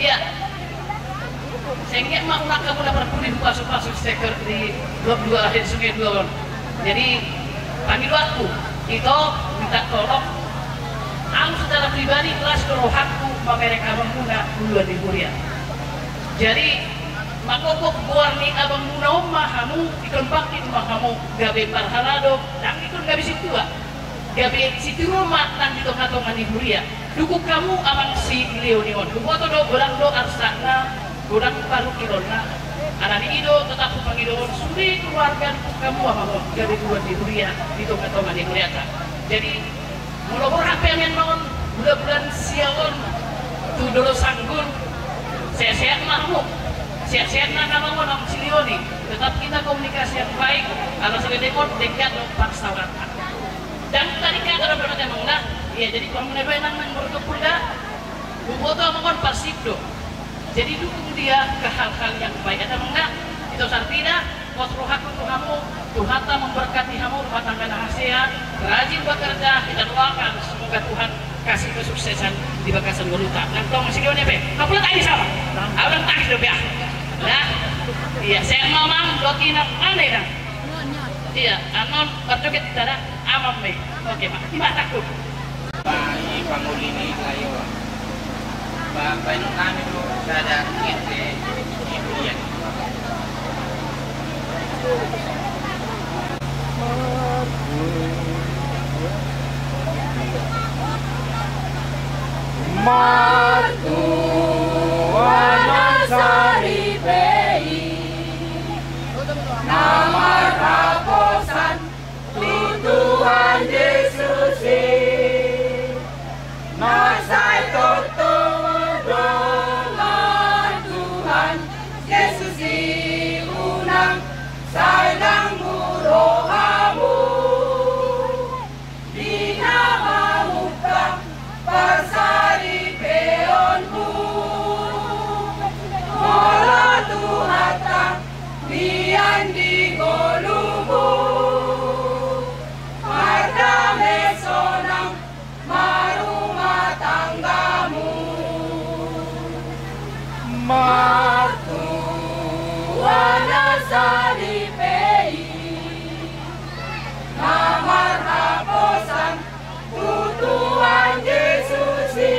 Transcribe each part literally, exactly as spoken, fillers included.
Ia, sengge ma unang hamu na parpudi hupasu-pasu seker di Blok dua, di Sungai Dua on. Jadi, pangidoanku, ito, minta tolong, ahu secara pribadi las do rohangku mamereng abangmuna Uluan ni Huria. Jadi, mangogot goar ni abangmuna on ma hamu, ingkon bangkit ma hamu, gabe parhalado, ndang ingkon gabe sintua. Gabe sitiruon ma nang di tonga-tonga ni huria. Dukung hamu amang si Leoni on. Huboto do godang do arsakna, godang parungkilonna. Alani i do tetap hupangidohon sude keluarga dukung hamu amang on. Gabe Uluan ni Huria di tonga-tonga ni huriata. Jadi, molo borhat pe amianna on, bulan-bulan sia on, tu Dolok Sanggul, sehat-sehat ma hamu. Sehat-sehat nang amang on, amang si Leoni. Tetap kita komunikasi yang baik, ala songon i denggan, denggan do parsaoranta. Ndang tadi kata do berarti amang na. Ia, jadi pamuna bae nang nang berkumpul da. Huboto amang on parsip do. Jadi dukung dia ke hal-hal yang baik. Ada amang na. Ito Sartida, pos rohangku tu hamu. Tuhanta memberkati hamu, rumah tangga na hasea, rajin bekerja, kita doakan semoga Tuhan kasih kesuksesan di bagasan ngolunta. Nang tong si Leoni pe. Nang pulang tadi sama. Abang tadi do biasa. Nah. Ia, sehat ma amang, dohot inang, ane inang. Ia, anon, berjoget kita da. Amang me. Oke, Pak. Ima takut. Ba, i pangoli ni layo. Ba, baen nami do sada ngente di bulan. Martua na saripe i, na marhaposan tu Tuhan Jesus i, na sai tongtong dongan Tuhan Jesus i, unang sai dangbu rohamu di na mamungka parsaripeonmu. Molo Tuhanta mian di ngolumu, mardame sonang ma rumah tanggamu. Martua na saripe i, na marhaposan tu Tuhan Jesus i,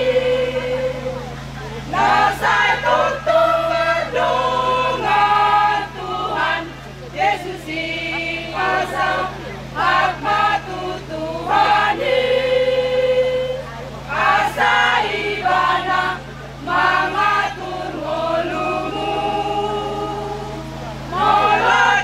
na sai tongtong mardongan Tuhan Jesus i, pasahat ma tu Tuhan i, asa Ibana mangatur ngolumu. Molo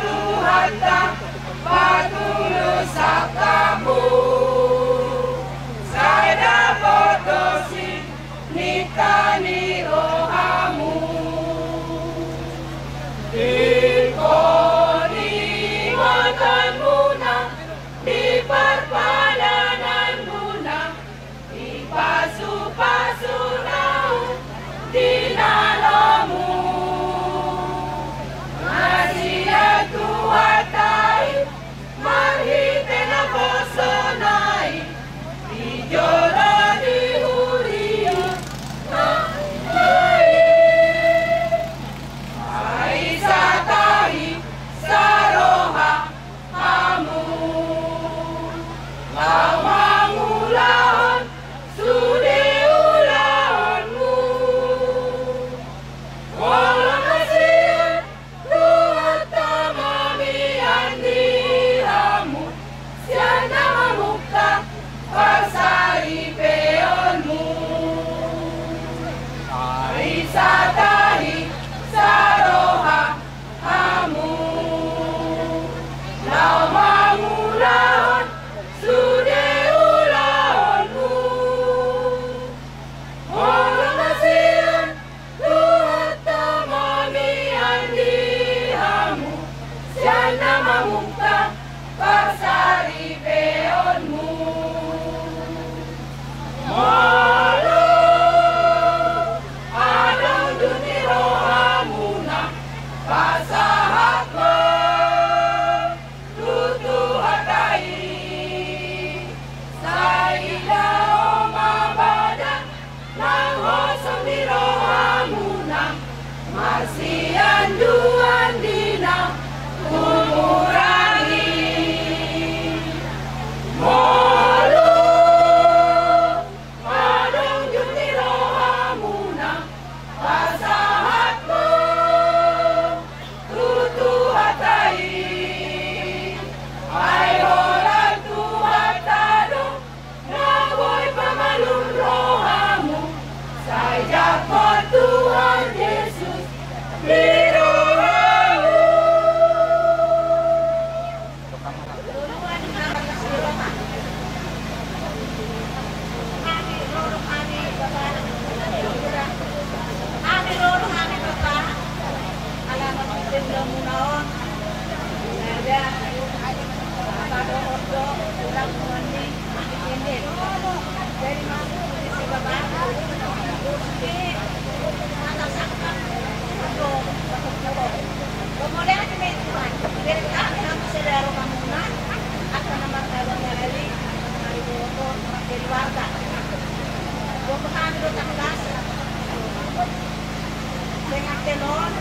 Dengan tenon,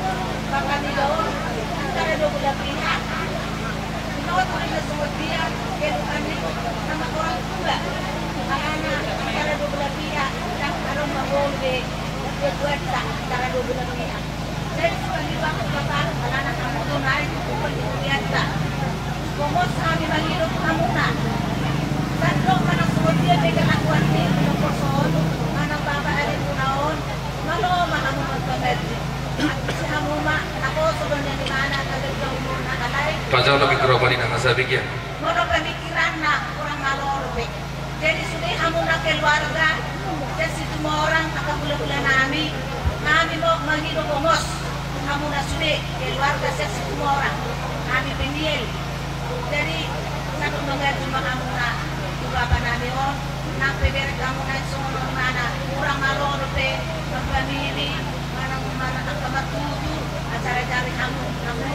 bapa ni do, antara dua belah pihak. Binoto do na songon dia keluhan ni na mangkorang tua. Alana antara dua belah pihak, ndang adong mangolu be, dua-duanta antara dua belah pihak. Jadi, suka ni bapa, bapa, alana hamu do naeng hukuman di kuliahta. Pongos hami mangido tu hamuna. Sandok manang songon dia pe kelakuan ni, pongos on, manang bapa ari muna on, malo ma hamu mampangaji. Isi hamu ma, naposo do nian imana, tagal do umurna alai. Pajalo mikropan i nang asa bikin. Molo pemikiranna, kurang malo dope. Jadi sude hamuna keluarga sian Situmorang angka hulahula nami, hami ma mangido pongos hamuna sude keluarga sian Situmorang. Hami Peniel. Jadi sandok mangaji ma hamuna tu bapa nami on, nang pe bereng hamuna songon on imana, kurang malo dope marpamili, manang, manang angka martutur, acara jari hamu, hamu,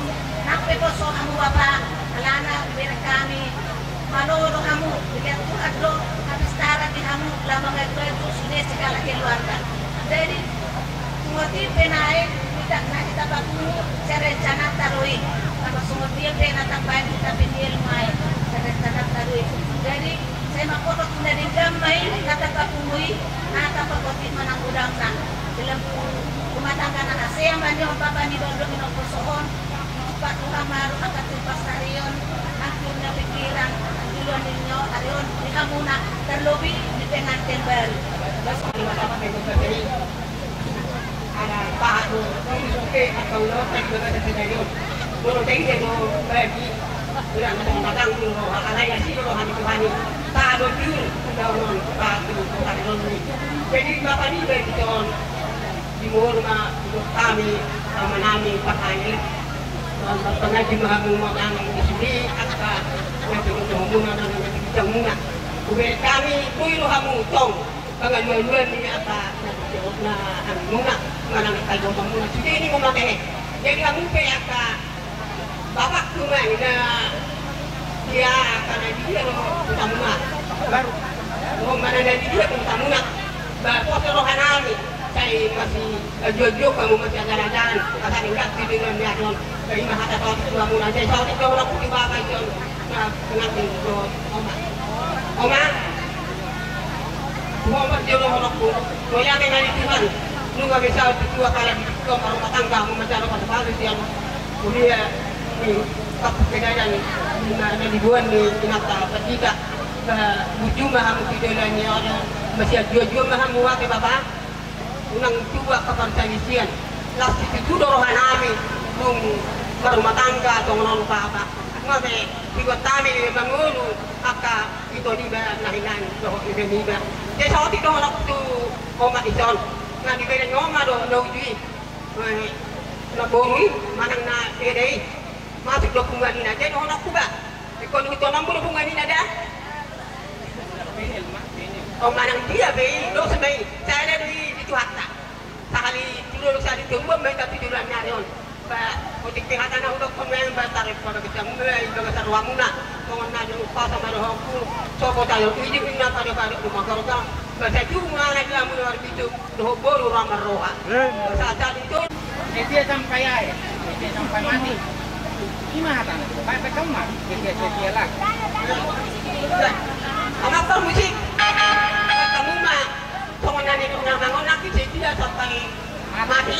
nang pe poso hamu bapa, alana bereng hami, malo do hamu, melihat Tuhan do, hapistaran di hamu, laho mangajuaju sude segala keluarga. Jadi, songon dia pe naeng, hita, na hita papungu, sian rencananta do i, molo songon dia pe na tambaen hita Peniel nuaeng, sian rencananta do i. Jadi, sai mangkoto tu na denggan ma i, na tapapungu i, na tapabotik manang godangna. Dalam rumah tangga na hasea ma nion bapa ni bondok ni nopo sohon, Tuhan ma ro angka tu pasarion, angka na pikiran, angka juluan ni nyo, ari on, di hamuna, terlebih di pengantin baru. Ala pahat do, di suke, angka ulaon, angka ibadah sendiri on. Molo tadi dia do, bagi, ulang, matang, matang, do, alai asi do, roha ni Tuhan i. Taat do, jujur, ulaon on, pahat do, pahat do, ni. Jadi, bapa ni, bagi, ton. Di moru ma, di hami, ama nami, pakai. Pangaji ma hamu ma nang di sini, angka, na pinundohonmuna, nang na pinundohonmuna. Hubereng hami, boi do hamu tong, pangalualuan ni angka, na pinundohonmuna, manang angka ibotomuna. Sude i ma mate. Jadi hamu pe angka, Bapak tu ma i na dia, angka na di dia do hutamuna. Baru. Oh, manang na di dia do hutamuna. Ba, poso roha nami. Sai masiajuajuon hamu, masiajalajalan. Asa denggan tu joloan ni ari on. Ba, i ma hata saotik tu hamuna. Sai saotik do rohangku di bapa i on. Na, pengantin do. Oma. Oma. Tuhan, parjolo rohangku. Mauliate ma di Tuhan. Nunga be saut tu tua, pala di tua, marumah tangga, hamu manjalo pasu-pasu sian kuliah ni, papedadan, na, na diboan ni inanta pandita. Ba, burju ma hamu tu joloan ni ari on. Masiajuajuon ma hamu, ate bapa. Unang tubu angka parsalisian. Las situtu do roha nami, dung marumah tangga songon on bapa. Mase, dibuat hami mangolu angka ito niba, na hinan dohot eme niba. Jadi saotik do rohangku tu oma i son. Na dibereng oma do na uju i. Eh, na boru i, manang na eda i. Masuk do punguan ina, jadi rohangku ba. Ingkon hutononmu do punguan ina da. O, manang dia be i, dos ma i. Sada do i di Tuhanta. Sahali tudo, sahali tudo ma i, tapi tudo ni ari on. Ba, otik pe hata na hudokkon ma i, ba, tarup pada kita mulai, ba, bagasan rohamuna. Songon na di umpasa ma rohangku. Sopo tayo ijin inna pada-pada rumah kerja. Ba, sai tu ma na dia mulai hari itu. Dohot boru ra marroha. Eh. Sahat-sahat itu. Ese sampai ae, ese sampai mati. Ima hatana, bae pe kamu mati, ese, ese, ese lah. Ama pa musik. Kamu ma, songon nani nang nang nang ese dia sampai mati.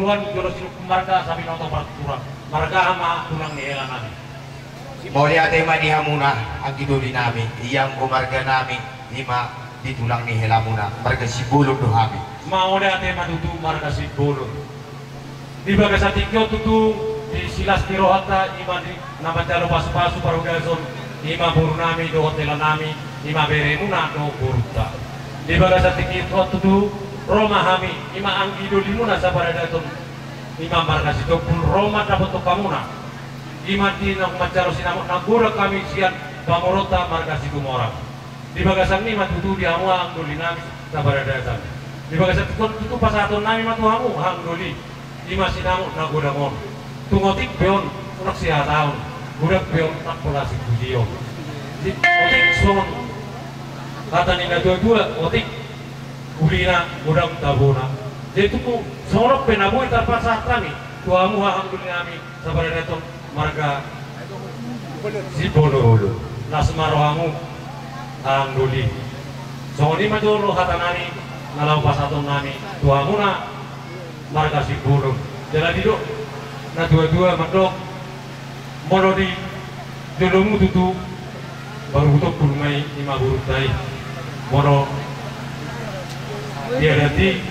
Tuhan jolo sinumpung marga, asa binoto partuturan. Marga ma tulang ni hela nami. Mauliate ma di hamuna anggi doli nami, ia anggo marga nami, i ma di tulang ni helamuna, marga Simbolon do hami. Mauliate ma tutu marga Simbolon. Di bagasan tingki on tutu, di silas ni rohanta, i ma di na manjalo pasupasu parhudason, i ma boru nami dohot hela nami, i ma beremuna dohot borunta. Di bagasan tingki on tutu, ro ma hami, i ma anggi dolimuna saparadaton, i ma marga Sitompul, ro ma dapothon hamuna, i ma di naung manjalo sinamot na godang hami sian pamoruonta marga Situmorang. Di bagasan i ma tutu di hamu anggi doli nami saparadaton. Di bagasan tingki on tutu pasahaton nami ma tu hamu anggi doli, i ma sinamot na godang on. Tung otik pe on, unang sihataon, godang pe on, ndang pola sipujion. Di otik songon hata ni natuatua, otik ulina godang tabona. Jadi tutu songon on pe na boi tarpasahat hami tu hamu anggi doli nami saparadaton marga Simbolon. Las ma rohamu anggi doli. Songon i ma jolo hata nami na laho pasahaton nami tu hamuna marga Simbolon. Jala didok natuatua mandok, molo di jolomu tutu, baru Sitompul ma i, i ma borunta i. Molo di adat i,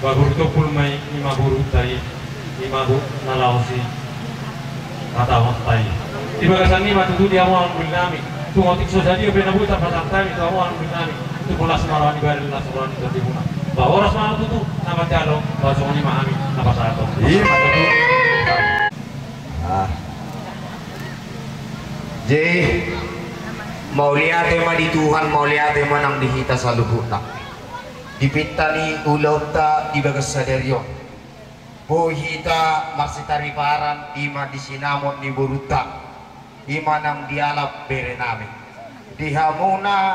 baru Sitompul ma i, i ma borunta i, i ma bo-, na laho sihataonta i. Di bagasan i ma tutu di hamu anggi doli nami, tung otik so sadia pe na boi tarpasahat hami tu hamu anggi doli nami, tung las ma roha ni bere, las roha ni tondimuna. Ba horas ma tutu na manjalo, ba songon i ma hami na pasahaton. I ma tutu. Ah. Jadi, mauliate ma di Tuhan, mauliate ma nang di hita saluhutna. Di pinta ni ulaonta di bagas sadari on, boi hita marsitariparan, i ma di sinamot ni borunta, i ma nang dialap bere nami. Di hamuna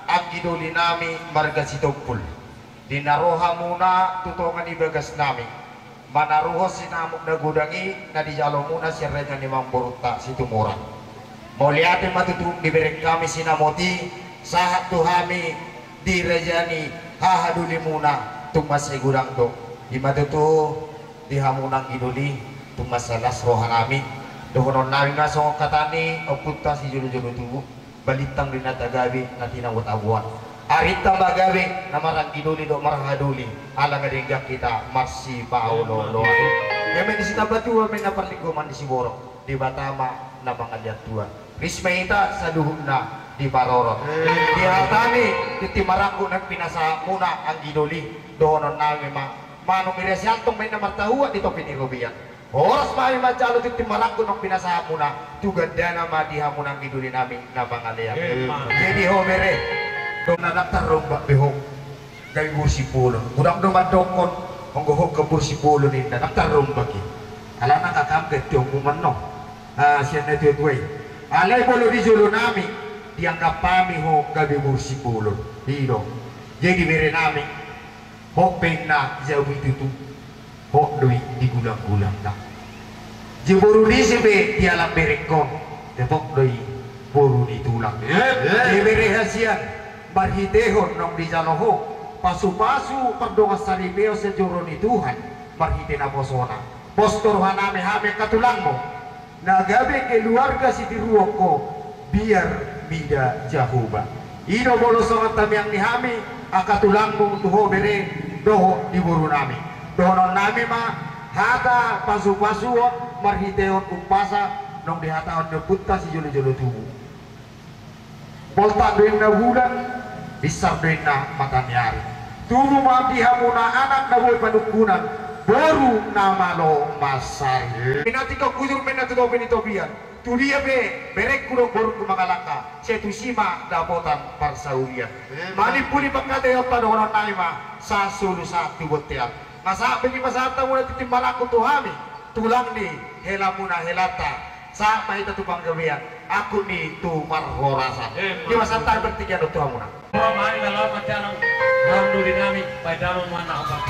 anggi doli nami marga Sitompul, di na ro hamuna tu tonga ni bagas nami, manaruhon sinamot na godang i na dijalomuna sian raja ni amangborunta Situmorang. Mauliate ma tutu dibereng hami sinamot i, sahat tu hami di raja ni hahadolimuna, tung mansai godang do. I ma tutu di hamuna anggi doli, tung mansai las roha nami. Dohonon nami ma songon hata ni ompunta sijolojolo tubu. Balintang do inna tagabe na tinabotaboan. Arinta ma gabe na maranggi doli dohot marhaha doli, ala nga denggan hita marsipaolooloan. Ia ma di sitambatua ma inna parlinggoman ni siborok, Debata ma na mangalean tua. Ris ma hita saluhutna diparorot. Di hata ni tintin marangkup na pinasahatmuna anggi doli, dohonon nami ma, manuk i ra siantong ma inna martahuak di topi ni robean. Horas ma hami manjalo tintin marangkup na pinasahatmuna, tu gandana ma di hamuna anggi doli nami na mangalean. Jadi ho bere, dung na ndang tarrombak be ho gabe boru Simbolon. Godang do mandokkon, anggo ho gabe boru Simbolon inna, ndang tarrombak i. Alana kakam gantionmu ma annon. Ah, sian natuatua i. Alai molo di jolo nami, dianggap hami ho gabe boru Simbolon. I do. Jadi bere nami, ho pe inna jabu i tutu. Ho do i di gulanggulang na. Jadi boru ni ise pe dialap berengkon, tepok do i boru ni tulang. Jadi bere hasian, marhitehon naung dijalo ho pasupasu pardongan saripeon sian joro ni Tuhan, marhite naposona, pos do roha nami hami angka tulangmu na gabe keluarga sitiruon ho, biar mida Jahowa. I do molo songon tamiang ni hami angka tulangmu tu ho bere dohot di boru nami. Dohonon nami ma hata pasupasuon marhitehon umpasa naung dihatahon ni ompunta sijolojolo tubu. Boltak do inna bulan, binsar do inna mata ni ari. Tubu ma di hamuna anak na boi panungkunan, boru na malo mansari. Inna tingkos hujur ma inna tu topi ni topian. Tu dia pe berengku dohot borungku mangalangka, sai tusi ma dapotan parsaulian. Manimpuli pangkataionta, dohonon nami ma, sahat solu sahat tu bontean. Nga sahat be dipasahat hamuna tintin marangkup tu hami, tulang ni helamuna helanta. Sahat ma hita tu panggabean, angkup ni tu parhorasan. Di bagasan tahi bertiga do tu hamuna. Ro ma hami na laho manjalang, anggi doli nami, bahen damang ma na opat.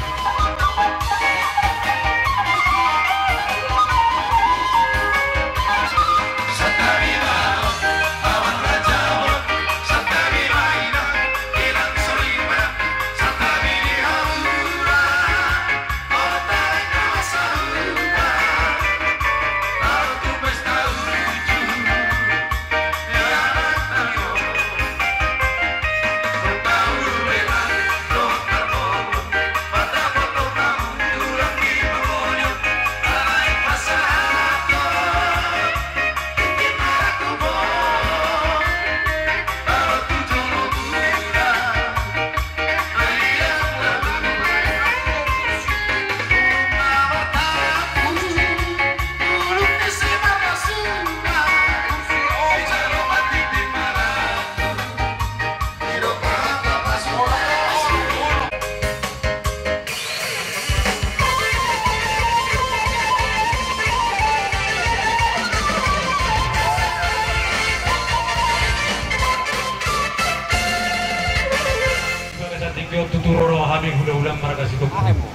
Hula-hula marga Sitompul.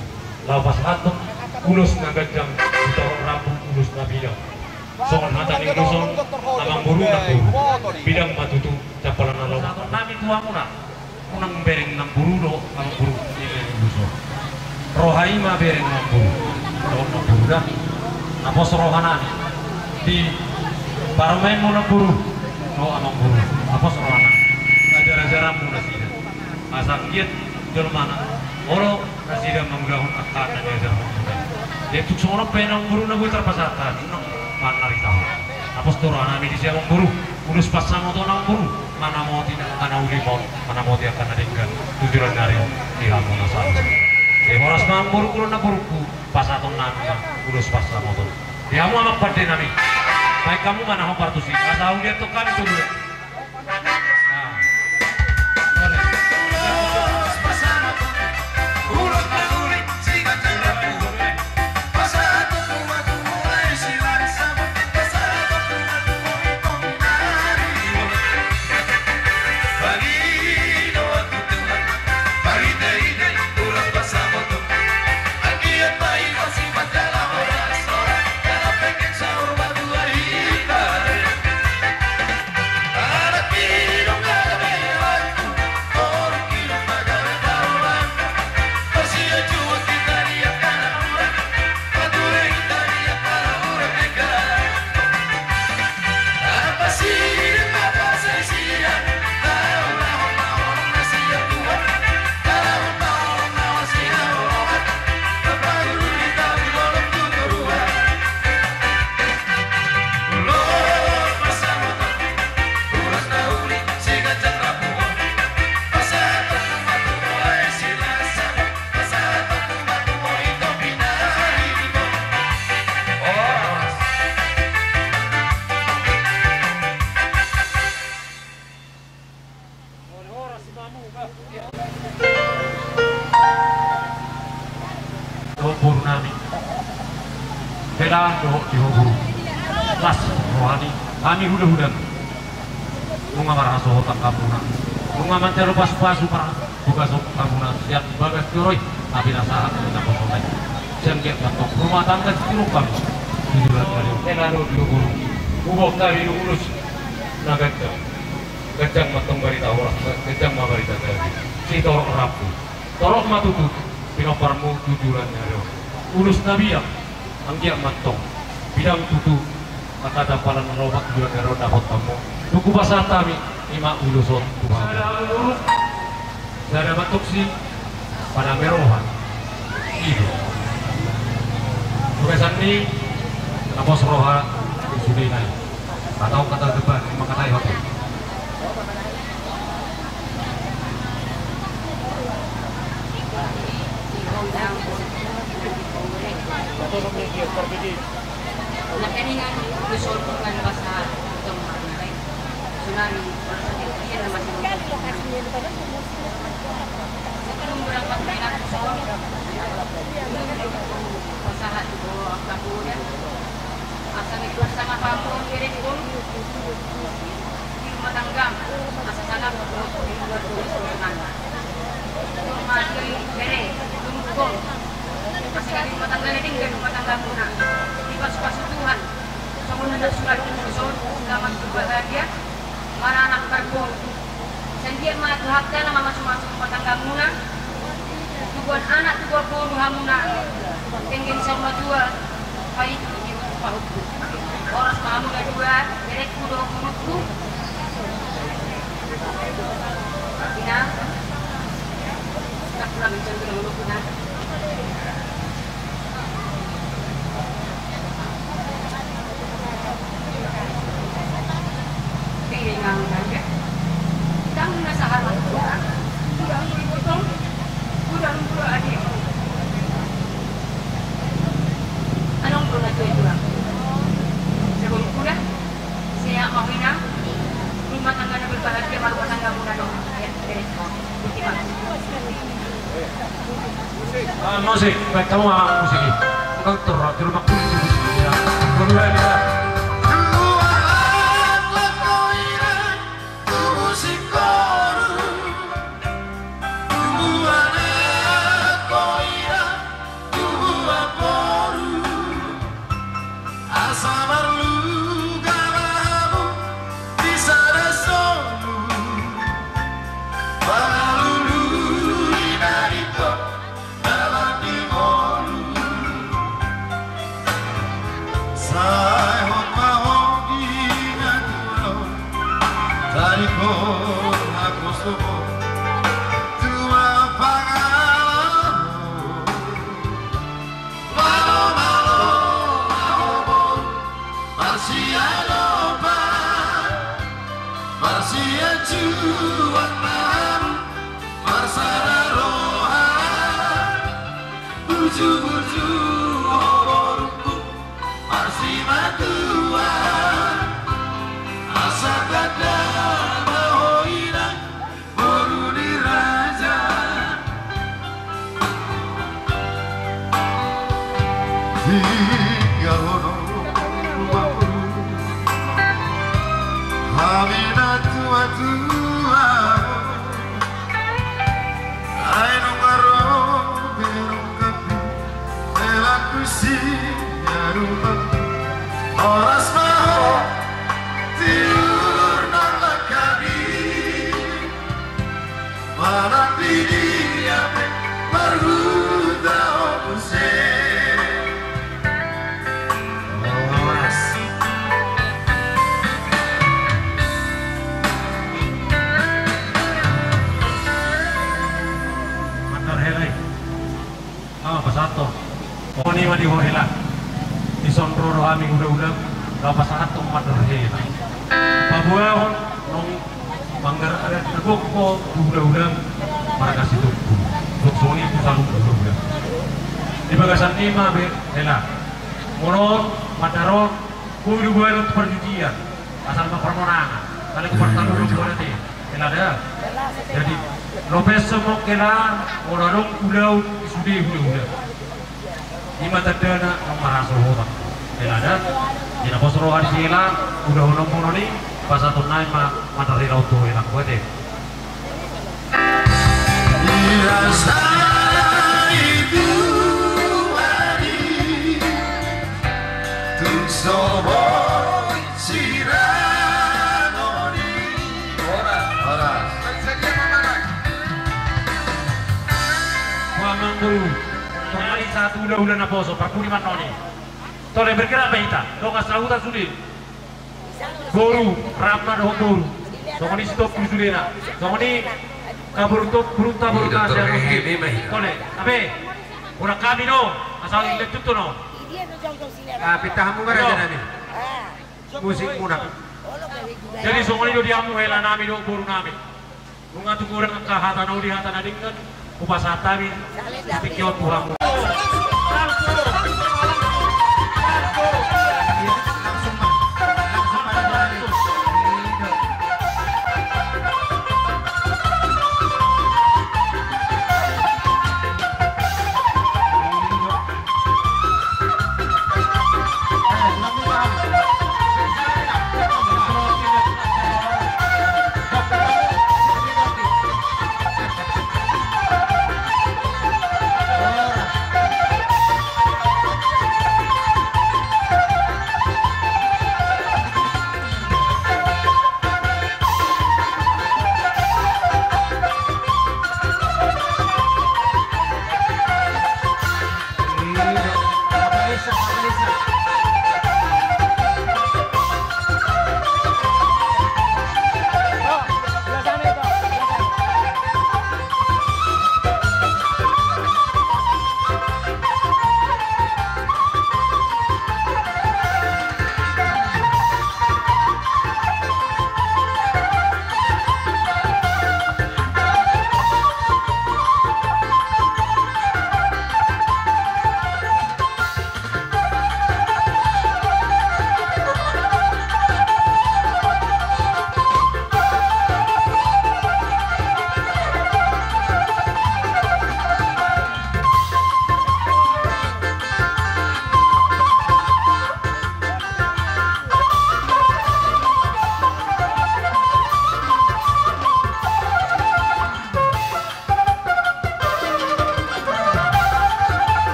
Laho pasahathon ulos na ganjang, sitorop rambu ulos na bidang. Songon hata ni ulos on, amangboru, namboru, bidang ma tutu, jampalan na lomak. Pasahaton nami tu hamuna. Unang bereng namboru dohot amangboru, i ma ulos on. Roha i ma bereng namboru dohot namboru da. Na pos roha nami di parumaenmu namboru dohot amangboru. Na pos roha nami. Ajar-ajaranmu nasida. Asa anggiat jolmana olo nasida mangulahon angka na niajarhon. Jadi tung songon on pe amangboru na boi tarpasahat hami, unang manarita ho. Na pos tu roha nami disi amangboru, ulos pansamoton amangboru, manamoti angka na uli ma on, manamoti angka na denggan tu joloan ni ari on di hamuna saluhut. Jadi horas ma amangboru, olo namborungku, pasahaton nami ma ulos pansamoton. Di hamu amang pande nami, baen hamu ma na hombar tusi, asa huliathon hami tu dia. Dohot boru nami. Beda dohot di ho boru. Las roha ni hami hula-hula. Nunga marhasohotan hamuna. Nunga manjalo pasu-pasu partugason hamuna sian bagas joro i. Tapi na sahat na poso nai. Sian anggiat mantong rumah tangga sitinungkam. Di joloan ni ari on. Beda dohot di ho boru. Huboan hami do ulos na ganjang. Ganjang mantong barita horas, ganjang ma barita gabe. Sitorop rambu. Torop ma tutu pinomparmu tu joloan ni ari on. Ulos na biang, anggiat mantong bidang tutu, angka jampalan na lomak tu joloan ni ari on dapothonmu. Dung hupasahat hami, i ma ulos on tu hamu. Sada mantong si Pada meroha. Ido. Tugasan ni na pos roha di sude nai. Atau kata depan, makatai hotel. Na keningan di solbungan basa tong marnai. Tsunami, ia na masih. Sebelum berangkat ke Nakson, pasahat tu angka boru. Asa na bersama kamu, direktur. Di rumah tangga, asa salam untuk keluarga. Rumah tangga, bere, dukung. Asa di rumah tangga, di rumah tangga muna. Dipasu-pasu Tuhan. Songon na surat di Tuhan, selamat berbahagia, maranak marboru. Sai anggiat ma Tuhanta na mamasu-masu rumah tangga muna. Tubuan anak, tubuan boru hamuna. Denggan saur matua. Paitu di pahutku. Horas ma hamuna dua, berekku dohot boruku. Ina. Tak kurang mencari dengan boruku, nah. Sehat ma ho, Inang. Rumah tangga na berbahagia ma rumah tangga muna, dong. Ya, beres. Ah, musik, baik, kamu, ah, musik. Bukan terus, di rumah kulit, ya. Berbeda. Ho, haposo ho, tua pangalamon. Malo, malo, hamu boru, marsiadopan, marsianjuan ma hamu, marsada roha, burju-burju ho borungku, marsimatua, asa tanda ma ho inang, boru ni raja. Tinggalhon ho ma boru, hami na tua-tua, ai nunga ro be rongkapmi, hela tusi adupa. Horas ma ho, tiur nang langkami, manang di dia pe marhuta ho muse. Horas. Mandar hela i. Ah, pasahathon. Songon i ma di ho hela. Dison ro do hami hula-hula, laho pasahathon mandar hela. Paboahon nang manggarar adat na gok ho tu hula-hula marga Sitompul. Songon i tu saluhut hula-hula. Di bagasan i ma be hela. Molo on mandar on, boi do buat parjujian. Asal ma parmonangan. Kali ku partalu do buat i. Hela da. Jadi, lopes semok hela, molo adong ulaon i sude hula-hula. I ma tandana nunga marhasohotan. Hela da. Di na pos roha ni si hela, ulaon on molo ni, pasahaton nai ma mandar hela on tu hela, bote. Ia sai tu ari, tung so boi sirangoni. Horas, horas. Ho amang boru, tongali satu hula-hula naposo, parpudi ma annon i. Tole, bergerak ma hita, dongan sahuta sude. Boru, rap ma dohot boru. Songon i Sitompul sudena. Songon i, ka boru to, boru ta, boru ta, sia, boru ta. Tole, ape. Boru nami do, asa inda tutu no. Ah, pinta hamu ma raja nami. Musik muna. Jadi songon i do di hamu hela nami dohot boru nami. Nunga tung godang angka hata na uli, hata na denggan, hupasahat hami tingki on tu hamu.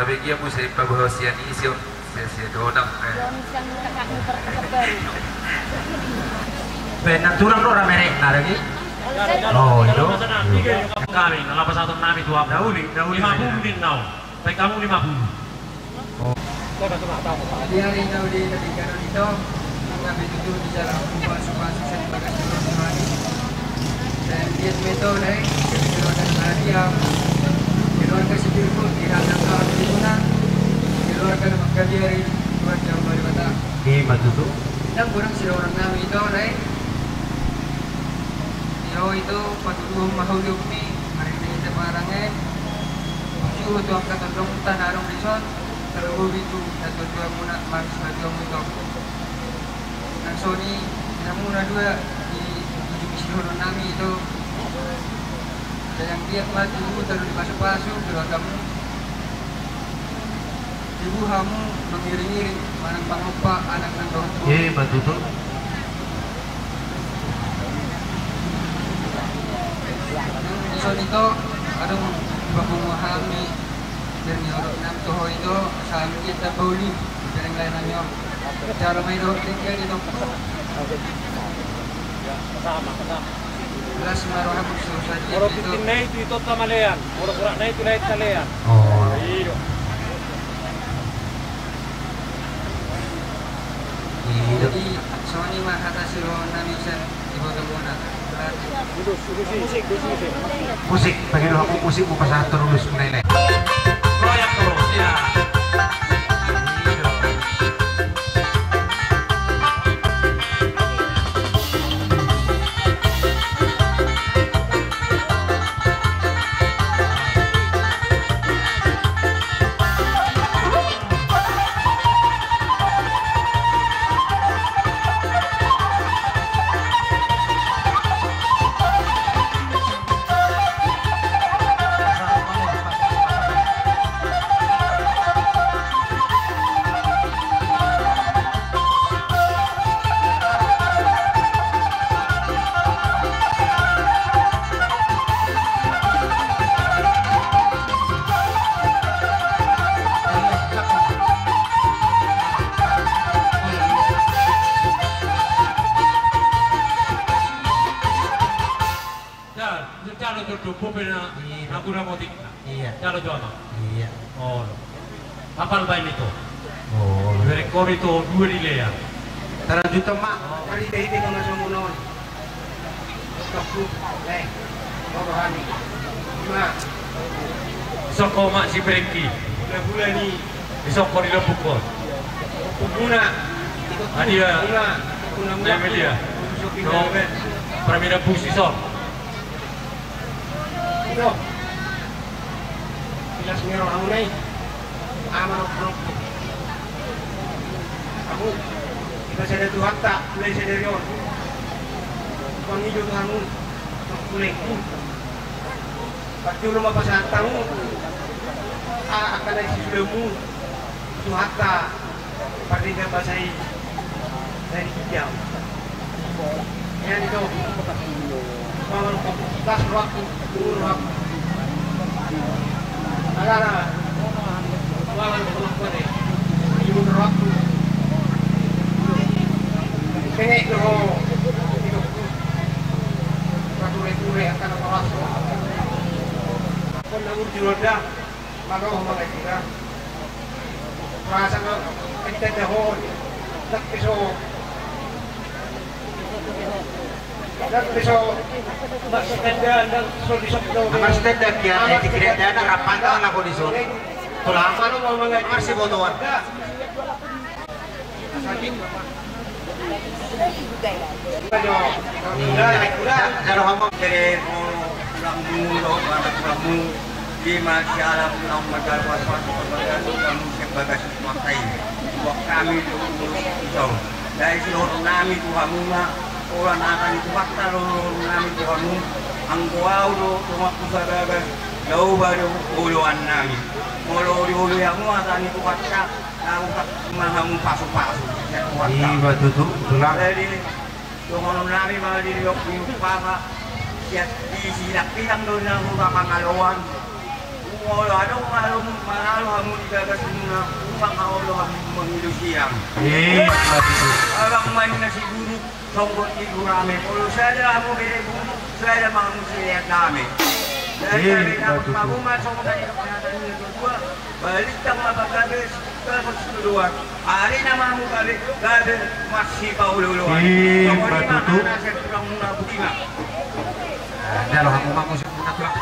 Bagian musik pabohosian isi on. Sesi dodam, eh. Baen nang turang do rame rek na lagi. Oh, itu. Kami, na lapas atur nami tu apa? Dauli, dauli. Lima puluh din nau. Baik kamu lima puluh. Oh. Di hari nau di ketiga nau itu, kami tutup di jalan rumah suka sisa bagas di rumah. Dan dia itu, eh, keluarga Maria, keluarga Sipirpun, di dalam keluarga Timuna, keluarga Demak Kabiari, keluarga Bali Batak. Ima tutu. Dan kurang sida orang nami itu, eh. Yo itu patuduhon ma hujung ni, hari ini kita parang, eh. Tujuh tu angka tondong tanah dong dison, terlebih itu, dan tujuan muna, manis tujuan muna. Nang songon i, namuna dua di ujung sidohonon nami itu. Dayang Diak ma tubu, taru dipasupasu keluargamu. Tubu hamu mangiringiring manang pangompa anak nang dohot. Ima tutu. Nang songon i to, adong papungu hami. Jadi orang nam toho itu, sambil kita boli, jadi lain nami on. Cara main orang tinggal di toko. Sama, sama. Las maroha khusus saja. Moro itu. Tintin na itu, itu tamalean. Moro kurak na itu, lain talean. Oh. Iya. Jadi, songon i ma hata sidohonon nami sian. Musik, musik, musik. Musik, bagi dua aku musik, ku pasahat terus, mulai, le. Goyang terus, ya. Jalo, jalo, jolo, bope na, iya, na guna motik na. Iya. Jalo, jolo. Iya. Oh, lo. Apal baen ito. Oh, lo. Berek kori to, dua di lea. Talanjut, Mak. Oh. Tadi teh itu sama semua non. Tokku, le. Oh, rohani. Ma. Soko, Mak, si Brengki. Gula-gula ni. Di soko di lembuk ko. Guna. Adia. Guna. Guna. Guna. Guna. Pramina Pusi, son. Ido. Jelas ni rohamu nai. Ama rohamu. Hamu. Dipasada Tuhanta, mulai sadari on. Pangido tu hamu. Mulai. Parjolo ma pasahat hamu. A, angka na sisulamu. Tuhanta. Pardenggan basa i. Dari kijang. Nian ito. Mangan las rohangku, umur rohangku. Alana. Mangan rohangku ne. Umur rohangku. Kene doho. Ito. Pature-ture angka na paras. Kon na urti roda. Malo mangai sira. Rasa na ente dahon. Dak piso. Dak piso. Mas tenda, dak so di sop do. Mas tenda kia, eh, di gereja na rapat na lagu di sini. Tulang. Malo mangai. Mas si botoan. Iya. Jalo, hamu. Jadi, tulangmu, lo, anak tulangmu. Di masa alam, tulangmu, majar, was, was, tulangmu, sebagai suatu partai. Buat kami, tu, urus, pisau. Dari si lorong nami, tu, hamu, ma. Orang akan itu, fakta, lorong nami, tu, hamu. Anggo au, do, tu, aku, sabagas. Jauh, baru, oloan nami. Molo, di, olo, hamu, akan itu, fakta. Ima tutu, tulang. Jadi, dohonon nami ma di riok ni umpama, sian di sidang-sidang do na huta pangaloan. Molo adong mangalo, mangalo hamu di bagas muna, unang olo hamu mangido siang. Eh, betul. Abang main nasi guruk, songgot di gurame. Molo sada hamu bere bulu, sada ma hamu silean dame. Dari Eh, kami dapat betul. Hamu masuk dari kepala tadi yang kedua, balik tang apa gabe, gabe sudah. Ari na ma hamu gabe, gabe masipaolo-oloan. Eh, pokokna betul. Anak saya kurang muna budiman. Jalo hamu ma musik muna tulang.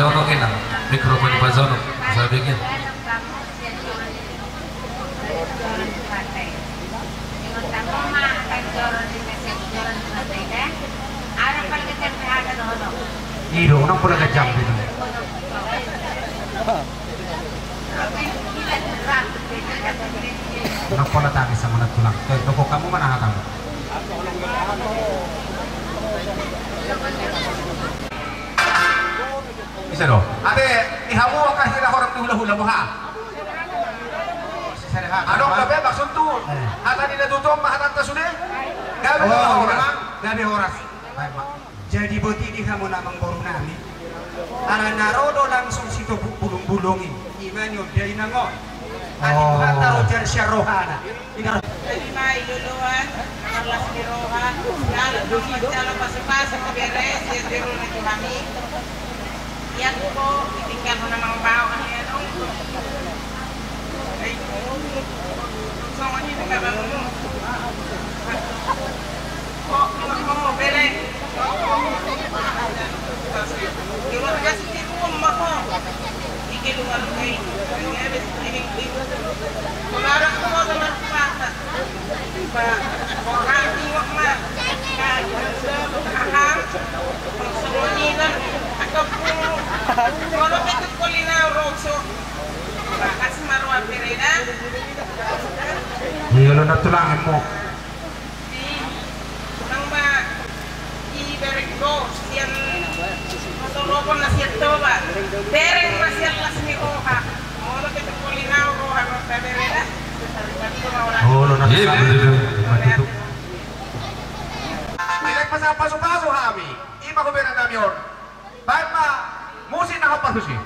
Oke, nah, mikrofon di Pak Zono, saya bikin. Ido, unang pola kejam gitu. Unang pola tangis sama anak tulang. Tuh, toko kamu mana kamu? Bisa dong. Ate, di hamu angka hira horong di hula-hula boha. Adong gabe maksud tu. Hata ni na tutu ma hatanta sude. Gabe horas. Gabe horas. Jadi boti di hamu na amangboru nami. Ala na ro do langsung sitobuk bulung-bulung i. Ima ni on dia inang on. Ati Tuhanta ro jar sian rohana. Tarima i loloan, las ni roha, jalo, jalo pasupasu, bere, sian jero na tu hami. Ia ko, ditinggal na mangpao hami adong. Songon i pe kabarmu. Ko, ko, bere. Keluarga sendiri rumah ko. Iki luar negeri. Saudara ko sama rumah. Iya lo na tulang mo. Nang ma i bereng do sian solopan na sian Toba. Bereng ma sian las ni roha. Molo pe tu polinau roha ma bereng. Olo na. Iya, betul. Matutu. Ilek pasa pasu-pasu hami. Ima ko bereng nami on. Baen ma musik na hau pasu si.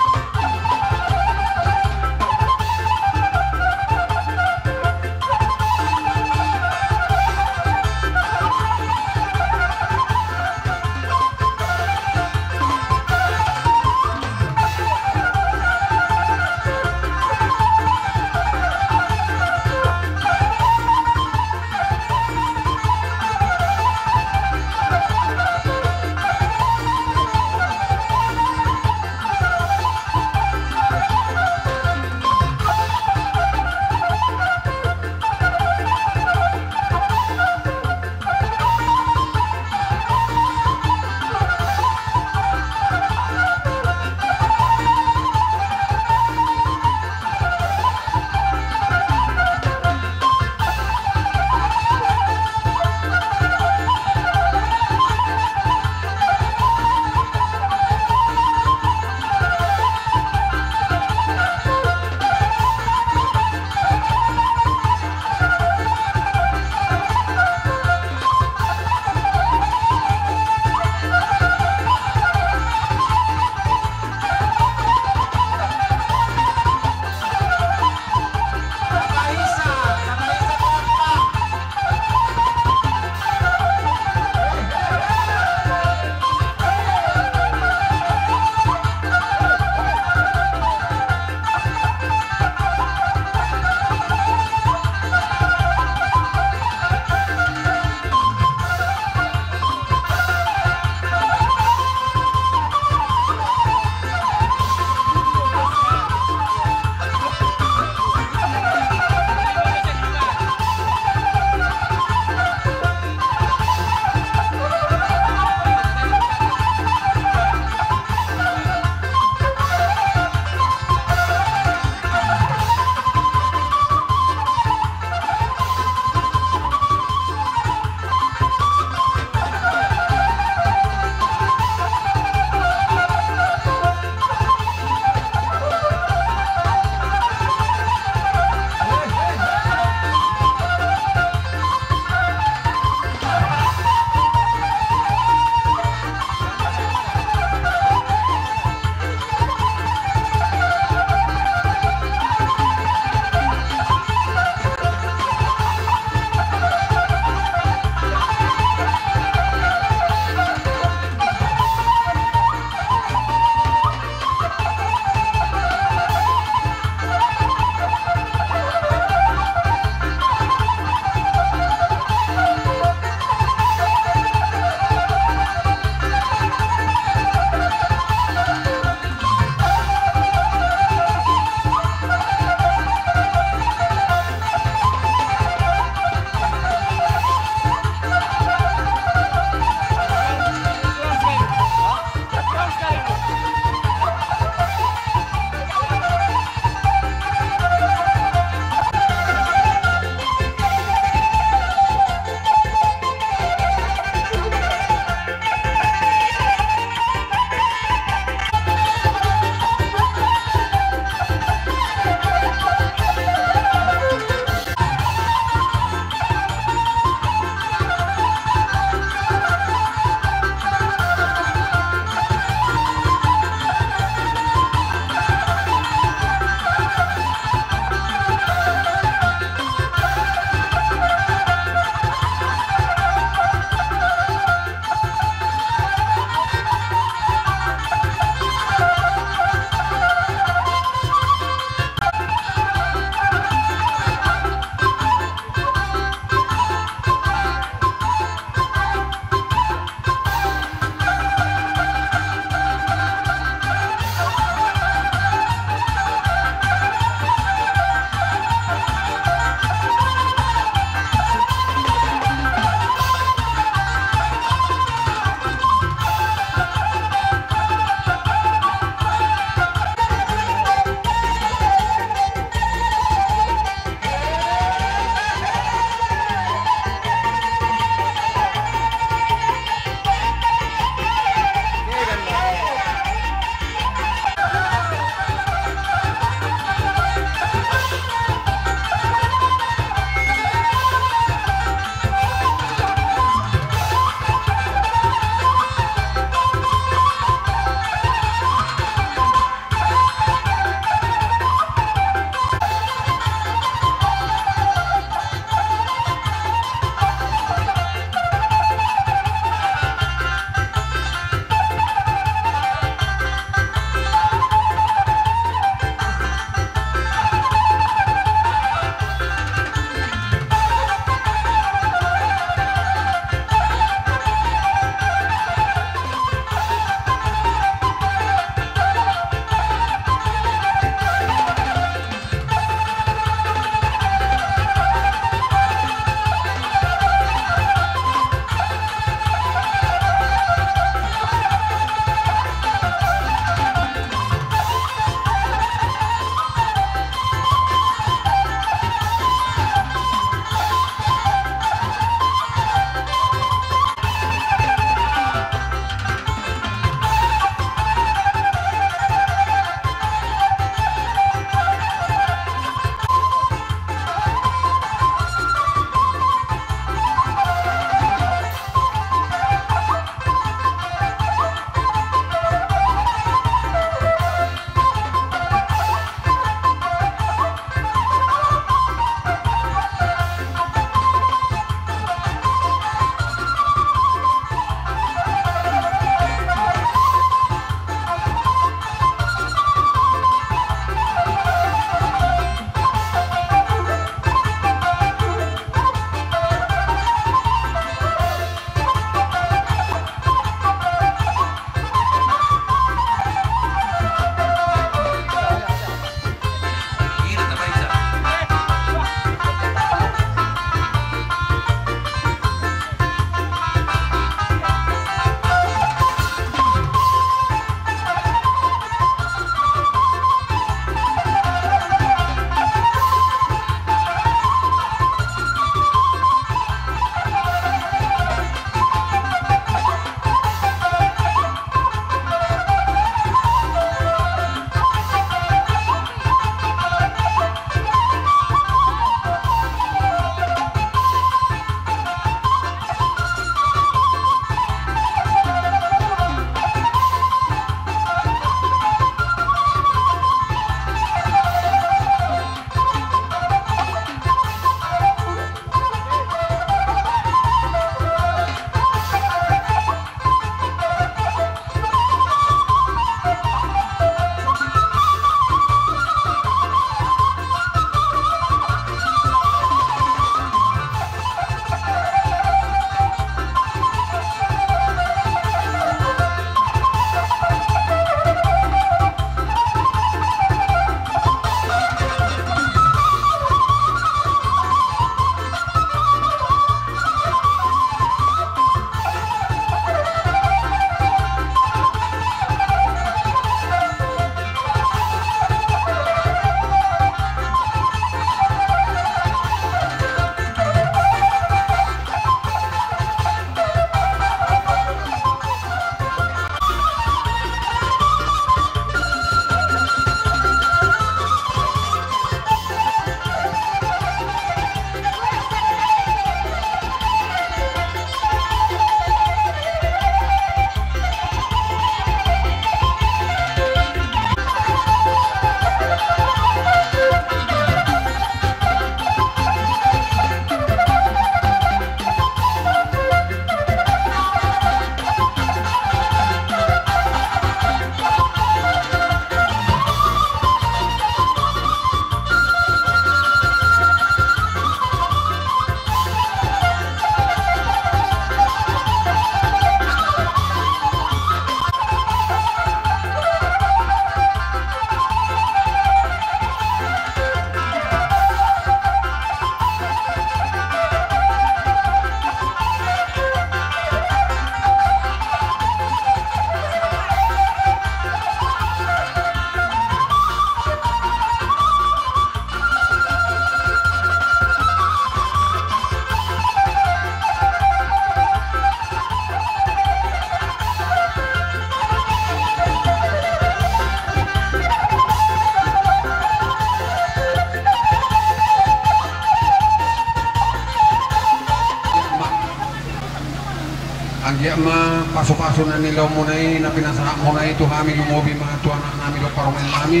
Ma pasupasu na nilaonmuna i, na pinasahatmuna i tu hami, lumobi ma tu anaknami dohot parumaennami.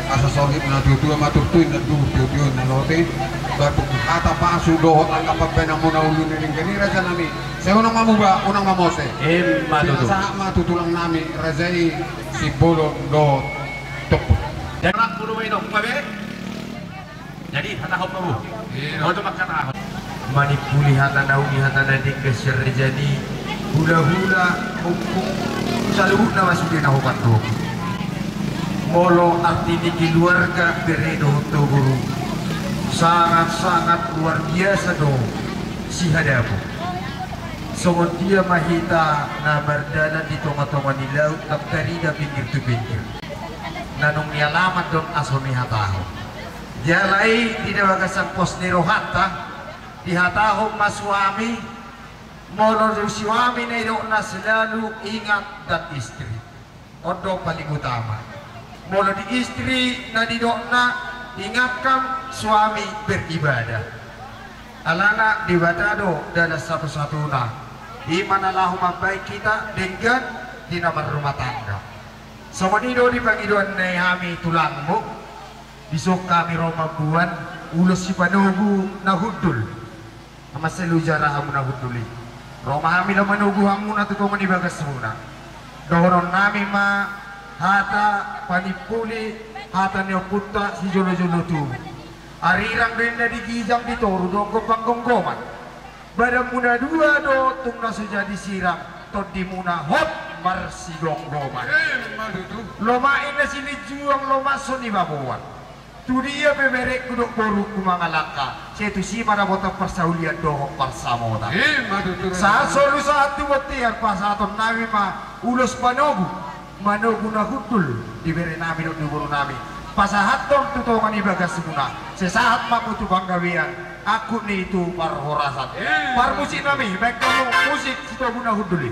Asa soripe na tuatua ma turtu, inna tubu tuatua, inna lote. Batu hata pasu dohot angka pambahenanmuna ulu ni denggan i, rajanami. Sai unang ma muba, unang ma mose. Ima tutu. Pinasahat ma tu tulangnami raja i, Simbolon dohot Tompul. Jadi, jadi hatahon ma, Bu. Iya. Oto mangkatahon. Manimpuli hata na uli, hata na denggan sian raja i, hulahula, ompung, saluhutna ma sude na hupandokhon. Molo arti ni keluarga, bere dohot boru, sangat-sangat luar biasa do sihadapon. Songon dia ma hita na mardalan di tonga-tonga ni laut, ndang tarida pinggir tu pinggir. Na nunga nialaman do on asa huhatahon. Jala i di na bagasan pos ni rohanta, dihatahon ma suami, molo do suami na nidokna selalu ingat dan istri. On do paling utama. Molo di istri na nidokna, ingatkan suami beribadah. Alana Debata do dalan satu-satuna. I ma na laho mambahen hita denggan di na marrumah tangga. Songon i do di pangidoan nami, hami tulangmu, dison hami ro mamboan ulos sipanogu na hundul. Mansai loja ra hamu na hundul i. Ro ma hami laho manogu hamuna tu tonga ni bagasmuna. Dohononnami ma hata panimpuli, hata ni ompunta sijolo-jolo tubu. Arirang do inna di ginjang, di toru do gombang-gomgoman. Badanmuna dua do tung na so jadi sirang, tondimuna hot marsigomgoman. Ima tutu. Lomak inna silinjuang, lomak so nibaboan. Tu dia pe berengku dohot borungku mangalangka, sai tusi ma dapotan parsaulian dohot parsamotan. Ima tutu. Sahat solu sahat tu bontean, pasahatonnami ma ulos panogu, manogu na hundul di berenami dohot di borunami. Pasahathon tu tonga ni bagasmuna, sai sahat ma hamu tu panggabean, angkup ni tu parhorasan. Ima. Parmusiknami, baen hamu musik sitogu na hundul i.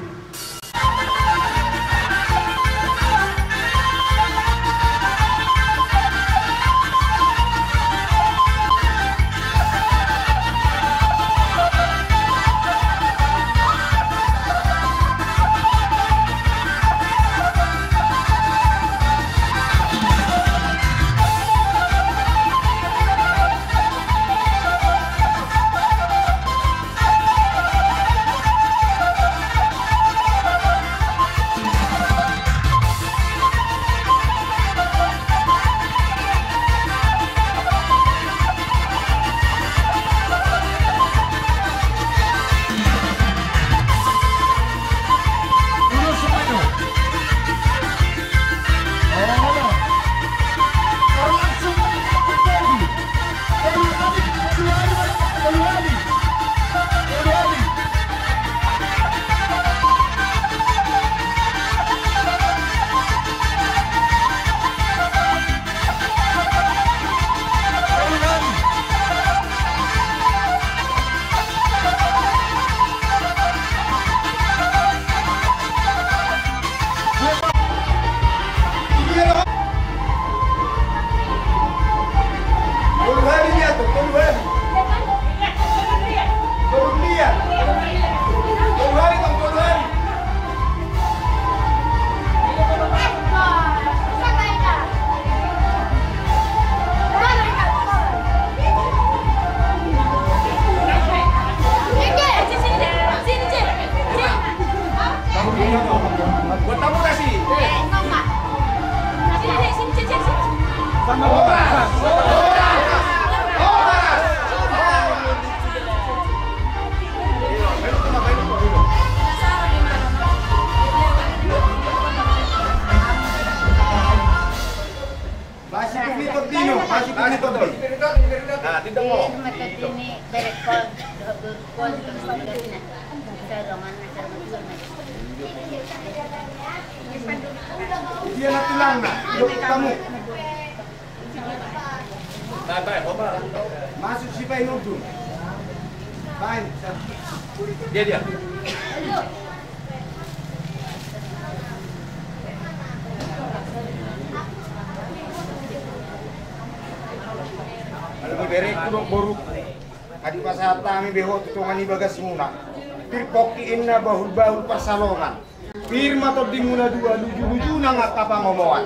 Masih kumi topino, masih kumi topi. Nah, tidak mau. Dia na tulangna, yuk kamu. Masuk sipain ujung. Pain. Dia, dia. Alu bere ku dohot boru. Adi pasahat hami be ho tu tonga ni bagasmuna. Pir pongki inna, bahul-bahul pansalongan. Pir ma tondingmuna dua, luju-luju nang angka pangomoan.